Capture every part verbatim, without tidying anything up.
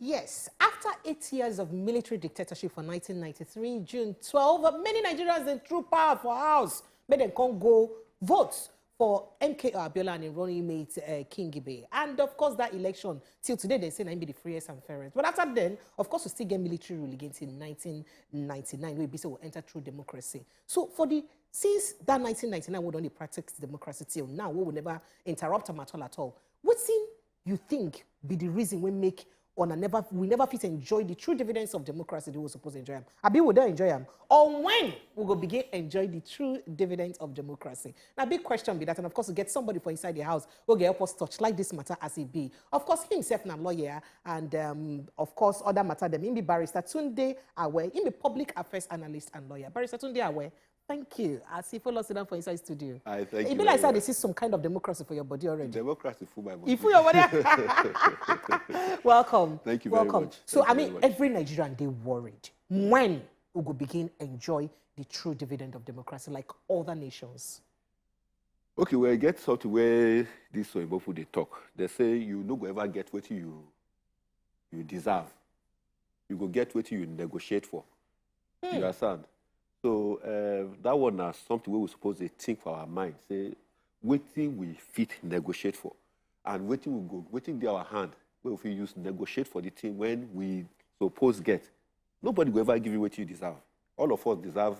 Yes, after eight years of military dictatorship for nineteen ninety-three, June twelve, many Nigerians dem troop power for house. Make dem come go vote for M K O Abiola and im running mate, uh, King Ibe. And of course, that election, till today, they say na im be the freest and fairest. But after then, of course, we still get military rule again till nineteen ninety-nine, wey be say we enter through democracy. So for the, since that nineteen ninety-nine, we don dey practice democracy till now, we will never interrupt am at all at all. Wetin you think be the reason wey make una never, we never fit enjoy the true dividends of democracy the way we suppose enjoy am? Abi we don enjoy am? Or when we go begin enjoy the true dividends of democracy? Na big question be that, and of course, we get somebody for inside the house who go help us touch like this matter as e be. Of course, himself na lawyer, and, um, of course, other matter dem. He be Barrister Tunde Awe. He be public affairs analyst and lawyer. Barrister Tunde Awe, thank you. I see follow sit down for inside studio. I thank E you be like very say I dey much. see some kind of democracy for your body already. Democracy for my body. If you are Welcome. Thank you very Welcome. much. So, Thank I you mean, very much. every Nigerian dey worried. When we go begin enjoy the true dividend of democracy like other nations? Okay, well, e get something wey this Oyinbo people dey talk. They say you no go ever get wetin you, you deserve. You go get wetin you negotiate for. You understand? So, uh, that one na something wey we suppose dey think for our mind. Say wetin we fit negotiate for, and wetin we go, wetin dey our hand wey we fit use negotiate for the thing when we suppose get. Nobody go ever give you wetin you deserve. All of us deserve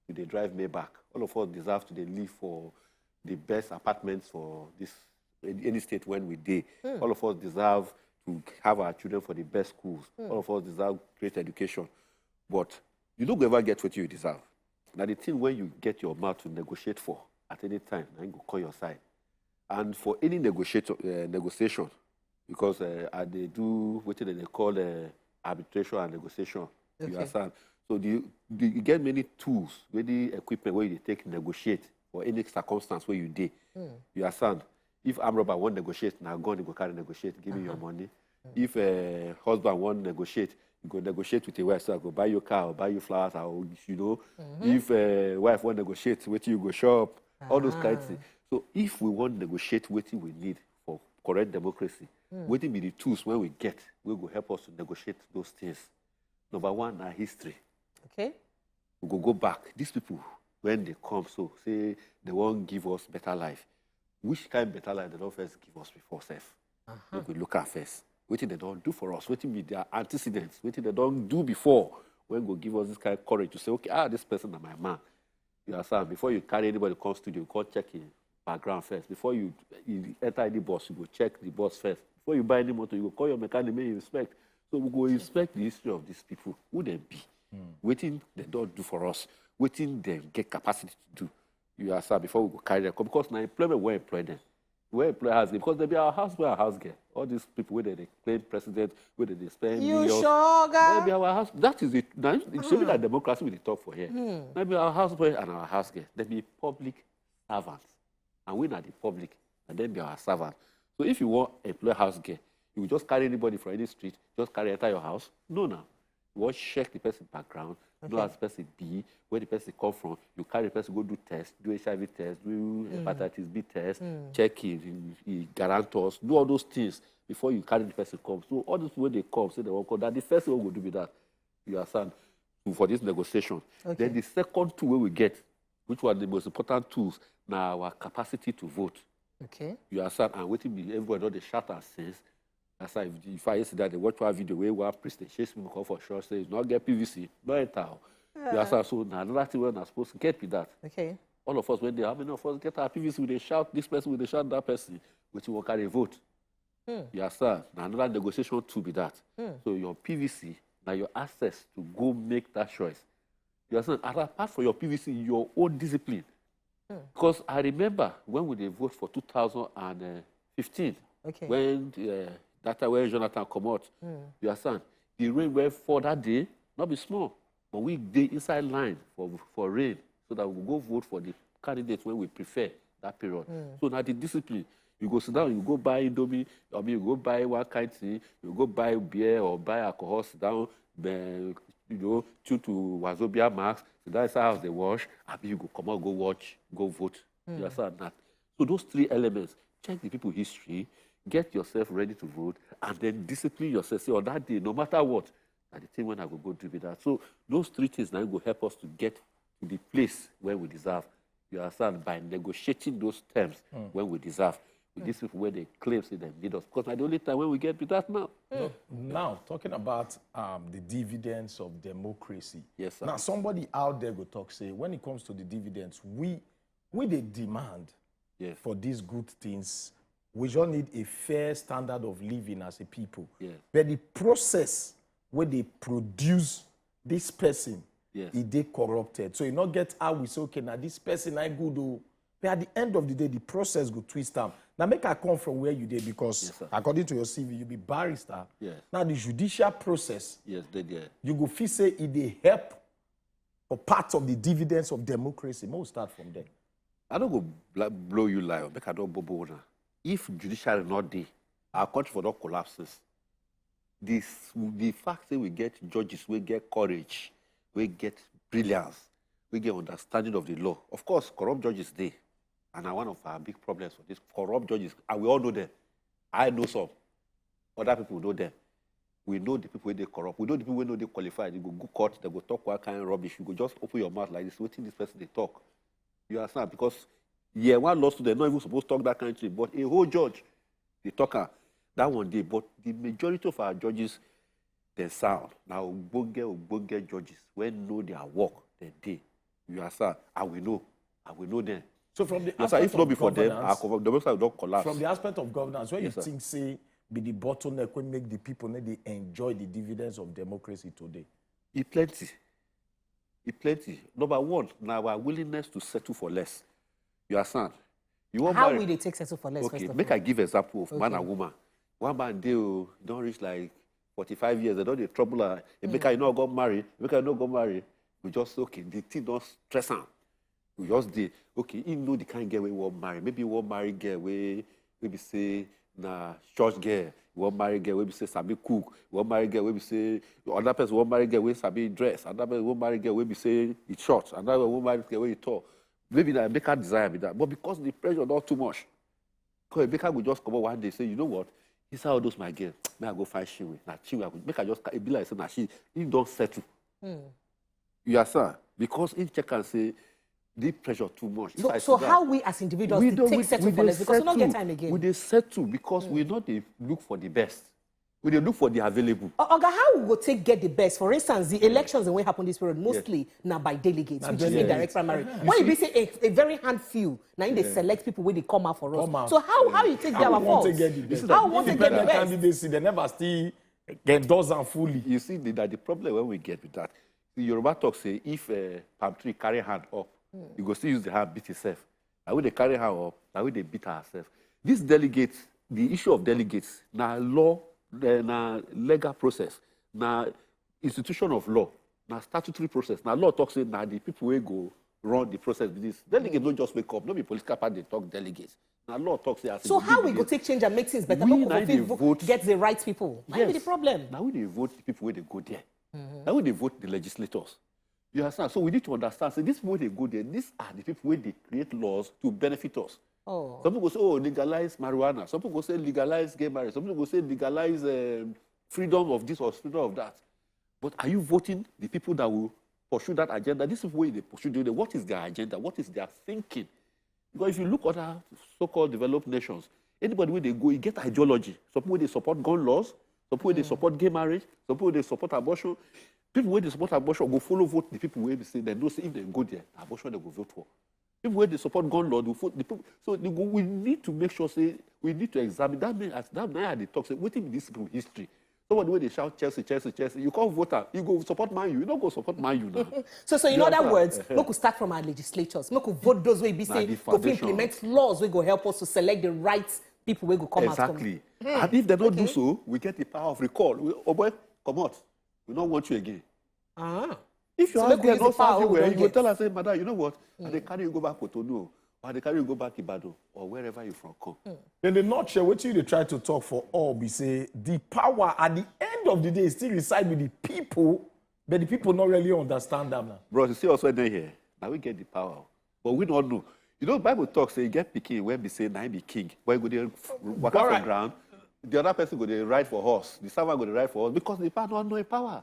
to dey drive Maybach. All of us deserve to dey live for the best apartments for this, any state when we dey. All of us deserve to have our children for the best schools. All of us deserve great education. But you no go ever get wetin you deserve. Na the thing when you get your mouth to negotiate for at any time, na im go come your side. And for any negotiator, uh, negotiation, because, uh, I dey do wetin dem dey call, uh, arbitration and negotiation. You Okay. understand? So the, the, you get many tools, many equipment wey you dey take negotiate for any circumstance wey you dey. You understand? If armed robber wan negotiate, na gun he go carry negotiate, give me your money. If, uh, husband wan negotiate, you go negotiate with your wife, so I go buy you car, or buy you flowers, or, you know. If, uh, wife wan negotiate, wetin you go shop, all those kind Ah. things. So if we wan negotiate wetin we need for correct democracy, wetin be the tools wey we get wey go help us to negotiate those things? Number one na history. Okay. We go go back. These people, when they come, so say they wan give us better life. Which kind better life they don first give us before sef? Make we look am first. Wetin they don do for us? Wetin be their antecedents? Wetin they don do before? When go give us this kind of courage to say, okay, ah, this person na my man. You understand? Before you carry anybody come studio, you come check him background first. Before you, you enter any bus, you go check the bus first. Before you buy any motor, you go call your mechanic, make you inspect. So we go inspect the history of these people, who they be, wetin they don do for us, wetin they get capacity to do. You understand? Before we go carry them come, because na employment we employ them. We employ house girl because they be our house boy and house girl. All these people wey they, they claim president, wey they, they spend You millions, sure, oga? They be our house. That is it. Now, it's even that democracy we dey talk for here. They be our house boy and our house girl. They be public servants. And we na the public, and then be our servant. So if you wan employ house girl, you go just carry anybody from any street, just carry enter your house. No, now. You wan check the person background, know Okay. as the person be, where the person come from. You carry the person go do test, do H I V test, do hepatitis B test, check him, him, him guarantors, do all those things before you carry the person come. So all those wey they come, say they wan come, that the first thing we go do be that. You understand? For this negotiation. Okay. Then the second tool wey we get, which one the most important tools, na our capacity to vote. Okay. You understand? And wetin be everybody don dey shout and since. That's why if, if I yesterday, I dey watch one video where one priest dey chase people come for church, say, "If you no get P V C, no enter o." You understand? So na another thing wey una suppose get be that. Okay. All of us, when they, how many of us get our P V C, we dey shout this person, we dey shout that person. Wetin wan carry vote? You understand? Na another negotiation tool be that. So your P V C na your access to go make that choice. You understand? And apart from your P V C, your own discipline. Because I remember when we dey vote for two thousand and fifteen, Okay. when, uh, that time when Jonathan comot, you understand? The rain wey fall that day, no be small. But we dey inside line for, for rain so that we go vote for the candidate wey we prefer that period. So na the discipline. You go sit down, you go buy Indomie, I mean, you go buy one kind thing, you go buy beer or buy alcohol, sit down, then, you know, tune to Wazobia Max, sit down inside house, dey watch, abi you go comot, go watch, go vote. You understand that? So those three elements, check the people history, get yourself ready to vote, and then discipline yourself. Say, on that day, no matter what, na the thing wey I go go do be that. So those three things na go help us to get to the place where we deserve. You understand? By negotiating those terms when we deserve with these people where they claim say they need us. Because na the only time when we get be that now. Now, talking about um, the dividends of democracy. Yes, sir. Now, somebody out there go talk say, when it comes to the dividends, we we dey demand Yes. for these good things. We just need a fair standard of living as a people. Yes. But the process where they produce this person, Yes. e dey corrupted. So you not get how we say, okay, now this person I good o. But at the end of the day, the process go twist am. Now make I come from where you dey because Yes, sir. According to your C V, you be barrister. Yes. Now the judicial process, Yes, they there. You go feel say e dey help for part of the dividends of democracy. Make we start from there. I don't go bla- blow you lie, make I don't bobo una. If judiciary not dey, our country for not collapses. This the fact that we get judges, we get courage, we get brilliance, we get understanding of the law. Of course, corrupt judges dey, and na one of our big problems for this corrupt judges. And we all know them. I know some. Other people know them. We know the people wey dey corrupt. We know the people wey no dey qualified. You go go court, they go talk one kind of rubbish. You go just open your mouth like this. Wetin this person dey talk? You understand? Because yeah, one law student not even supposed to talk that kind of thing. But a whole judge, they talk am. That one day. But the majority of our judges, they sound. Now, ogbonge, ogbonge judges, when know their work, they dey. You understand? I will know. I will know them. So from the Yes, sir, aspect if not of be for them, governance, our cover- democracy will not collapse. From the aspect of governance, where Yes, you sir. think say be the bottleneck wey make the people no dey enjoy the dividends of democracy today? E plenty. E plenty. Number one, na our willingness to settle for less. You understand? You want How marry- will they take settle for less? Okay, First of make all? I give example of man Okay. And woman. One man dey o, don reach like forty-five years, they don dey trouble her. Emeka, you no go marry. Emeka, you no go marry. We just say, okay, the thing don stress am. We just dey, okay, he know the kind girl wey he wan marry. Maybe he wan marry girl wey wey be say na church girl. He wan marry girl wey be say sabi cook. He wan marry girl wey be say another person wan marry girl wey sabi dress. Another person wan marry girl wey be say e short. Another one wan marry girl wey e tall. Maybe na Emeka desire be that. But because the pressure don too much, because Emeka go just comot one day say, you know what? Inside all those my girl, make I go find Chinwe. Na Chinwe I go make I just e be like say na she he don settle. You understand? Because he check and say the pressure too much. If So, I so sit down, how we as individuals we dey don't- take we- settle we for dey less because we no get settle. Time again? We dey settle because we no dey look for the best. We dey look for the available. O- Oga, how we go take get the best? For instance, the elections wey happen this period mostly na by delegates, Na which is delegates. indirect primary. When you be say a, a very hand few, na im dey select people wey dey come out for us. Come out. So how how you take get our want to votes? Get the best? How we want to get the Independent best? Candidacy, they never still endorse am fully. You see, the, that the problem when we get with that, the Yoruba talk say if uh, palm tree carry hand up, you go still use the hand beat himself. Now we dey carry hand up, now we dey beat ourselves. This delegates, the issue of delegates, na law, eh, na legal process, na institution of law, na statutory process. Na law talk say na the people wey go run the process be this. Delegates no just wake up, no be political party dey talk delegates. Na law talk say as So e how be we go this. take change and make things better? We Make na we dey fit vote. Get the right people. Na im be the problem. Now we dey vote the people wey dey go there. Now we dey vote the legislators. You understand? So we need to understand. Say these people wey dey go there, these are the people wey dey create laws to benefit us. Oh. Some people say, oh, legalize marijuana. Some people say legalize gay marriage. Some people say legalize um, freedom of this or freedom of that. But are you voting the people that will pursue that agenda? These people wey dey pursue, dey- what is their agenda? What is their thinking? Because if you look at other so-called developed nations, anybody wey dey go, e get ideology. Some people wey dey support gun laws, some people wey dey support gay marriage, some people wey dey support abortion. People wey dey support abortion go follow vote the people wey be say dem know say if dem go there, abortion dem go vote for. People wey dey support gun law go vote the people. So they go, we need to make sure say we need to examine that. Mean as that now I dey talk say wetin be this people history. Somebody wey dey shout Chelsea, Chelsea, Chelsea. You come vote am, you go support Man U. You no go support Man U now. So, so in You other understand? Words, make we start from our legislatures. Make we vote those wey be Na say the go fit foundation. Implement laws wey go help us to select the right people wey go come out. Exactly. And if they don't do so, we get the power of recall. We, oh boy, come out. We don't want you again. Ah. If you So ask make we them use not the power serve you we well, don you go get. Tell us say, madam, you know what? I dey carry you go back Cotonou, or I dey carry you go back Ibadan, or wherever you from come. In the nutshell, what you dey try to talk for all be say the power at the end of the day still reside with the people, but the people not really understand them now. Bros, you see us wey dey here. Now we get the power, but we don't know. You know, Bible talks say you get pikin wey be say na him be king, but you go dey waka for Alright. Ground. the other person go dey ride for horse, the servant go dey ride for horse, because the power don know him power.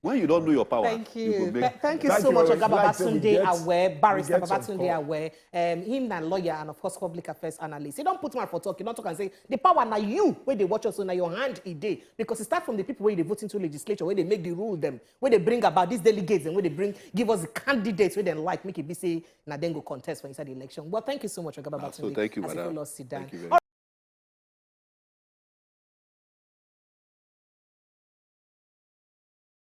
When you don know your power, Thank you. go make Th- Thank you Thank so you much, very Oga much. Like, so we Babatunde get- Aware, we Barrister get some Babatunde call. Aware. Um, him na lawyer and, of course, public affairs analyst. He don put mouth for talk. He don talk and say the power na you wey dey watch us, so na your hand e dey, because e start from the people wey dey vote into legislature, wey dey make the rule dem, wey dey bring about these delegates, and wey dey bring give us the candidates wey dem like, make e be say na dem go contest for inside the election. Well, thank you so much, Oga Babatunde. So thank you, As you madam. follow us sit down. Thank you very